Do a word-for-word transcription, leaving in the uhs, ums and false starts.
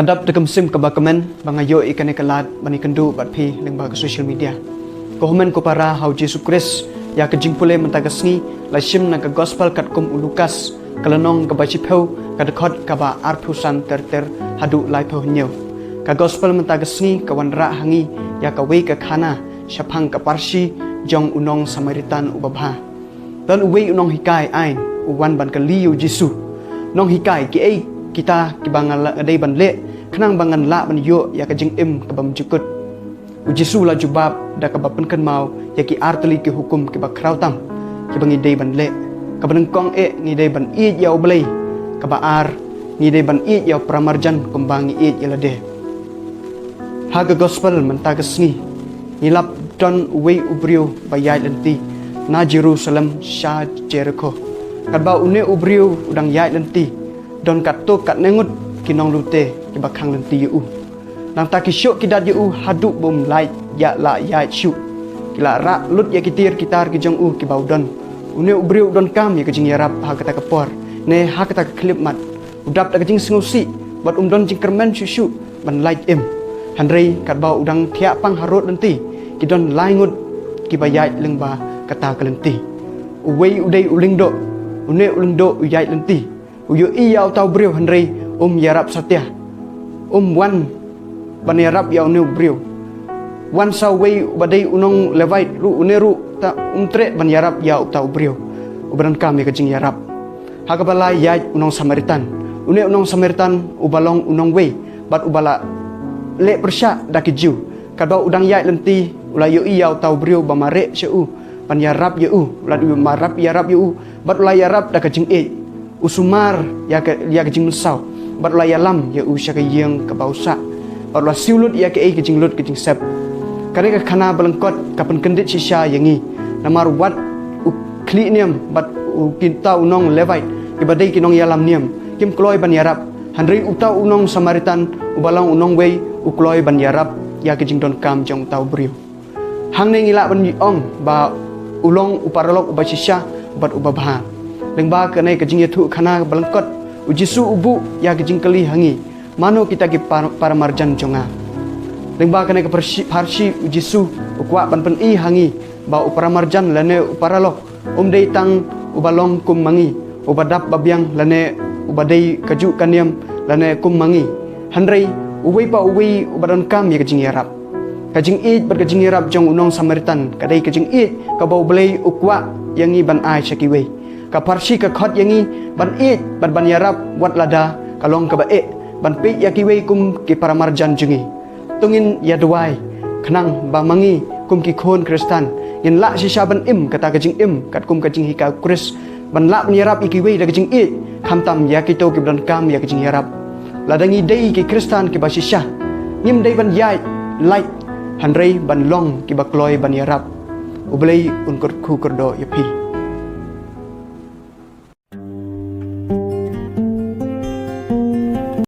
Dap da ka mynsiem kaba kmen ba nga ïoh ïa kane ka lad ban ïakynduh bad phi lyngba ka social media. Ko hynmen ko para ha u Jisu Khrist, ïa ka jingpule mynta ka sngi la shim na ka gospel katkum u Lukas, ka lynnong kaba shiphew, ka dkhot kaba arphew san ter ter haduh laiphew hynñiew. Ka gospel mynta ka sngi ka wanrah ha ngi ïa kawei ka khana shaphang ka parshi jong u nong Samaritan uba bha. Don uwei u nonghikai aiñ u wan ban kylli ïa u Jisu, "Nonghikai, kiei kita kiba nga la-, nga dei ban leh khnang ba ngan lah ban ïoh ïa ka jingim kaba mjukut?" U Jisu la jubab da kaba pynkynmaw ïa ki artylli ki hukum kiba khraw tam kiba ngi dei ban leh. Kaba nyngkong eh, ngi dei ban ïeit ïa U Blei. Kaba ar, ngi dei ban ïeit ïa u paramarjan kumba ngi ïeit ïa lade. Ha ka gospel mynta ka sngi ngi lap don uwei u briew ba ïaid lynti na Jerusalem sha Jerikho. Katba une u briew u dang ïaid lynti, don katto katne ngut ki nonglute kiba khang lynti ïa u. Nangta ki shoh ki dat ïa u haduh ba um lah ïa, lah ïaid shuh. Ki la rah lut ïa ki tiar ki tar ki jong u kiba u don. Une u briew u donkam ïa ka jingïarap ha kata ka por ne ha kata ka khyllipmat. U dap da ka jingsngewsih bad um don jingkyrmen shuh shuh ban lait im. Hynrei katba u dang thiah pang harud lynti, ki don lai ngut kiba ïaid lyngba kata ka lynti. Uwei u dei u lyngdoh. Une u lyngdoh u ïaid lynti, u ïohi ïa uta u briew hynrei um ïarap satia. Um wan ban ïarap ïa une u briew. Wan sa uwei uba dei u nong Levite ruh, une ruh ta um treh ban ïarap ïa uta u briew uba donkam ïa ka jingïarap. Ha kaba lai ïaid u nong Samaritan. Une u nong Samaritan uba long u nongwei bad uba la leh pyrshah da ki Jiw. Katba u dang ïaid lynti u la ïohi ïa uta u briew ba mareh sha u ban ïarap ïa u. U la dei ba mareh ïarap ïa u bad u la ïarap da ka jingïeit. U sumar ïa ka, ïa ka jingmynsaw bad u la ïalam ïa u sha ka ïing kaba u sah bad u la siew lut ïa kaei ka jinglut ka jingsep. Kane ka khana ba lyngkot ka pynkyndit shisha ïa ngi. Namar wat u khlieh niam bad u kita u nong Levite kiba dei ki nongïalam niam kim kloi ban ïarap. Hynrei uta u nong Samaritan uba long u nongwei u kloi ban ïarap ïa ka jingdonkam jong uta u briew. Hangne ngi lah ban ong ba u long u paralok uba shisha bad uba bha. Lyngba kane ka jingïathuh khana ba lyngkot, u Jisu u buh ïa ka jingkylli ha ngi, "Mano kita ki par-, paramarjan jong nga?" Lyngba kane ka parshi-, parshi u Jisu u kwah ban pyni ha ngi ba u paramarjan lane u paralok um dei tang uba long kum ma ngi, uba dap ba biang lane uba dei kajuh ka niam lane kum ma ngi. Hynrei uwei pa uwei uba donkam ïa ka jingïarap. Ka jingïeit bad ka jingïarap jong u nong Samaritan ka dei ka jingïeit kaba U Blei u kwah ïa ngi ban ai sha kiwei. Ka parshi ka khot ïa ngi ban ïeit bad ban ïarap wat lada ka long kaba eh, ban peit ïa kiwei kum ki paramarjan jong ngi. To ngin ïa duwai khnang ba ma ngi kum ki khun Khristan ngin lah shisha ban im kata ka jingim katkum ka jinghikai u Khrist, ban lah ban ïarap ïa kiwei da ka jingïeit, khamtam ïa kito kiba donkam ïa ka jingïarap. Lada ngi dei ki Khristan kiba shisha, ngim dei ban ïaid lait, hynrei ban long kiba kloi ban ïarap. U Blei un kyrkhu kyrdoh ïa phi.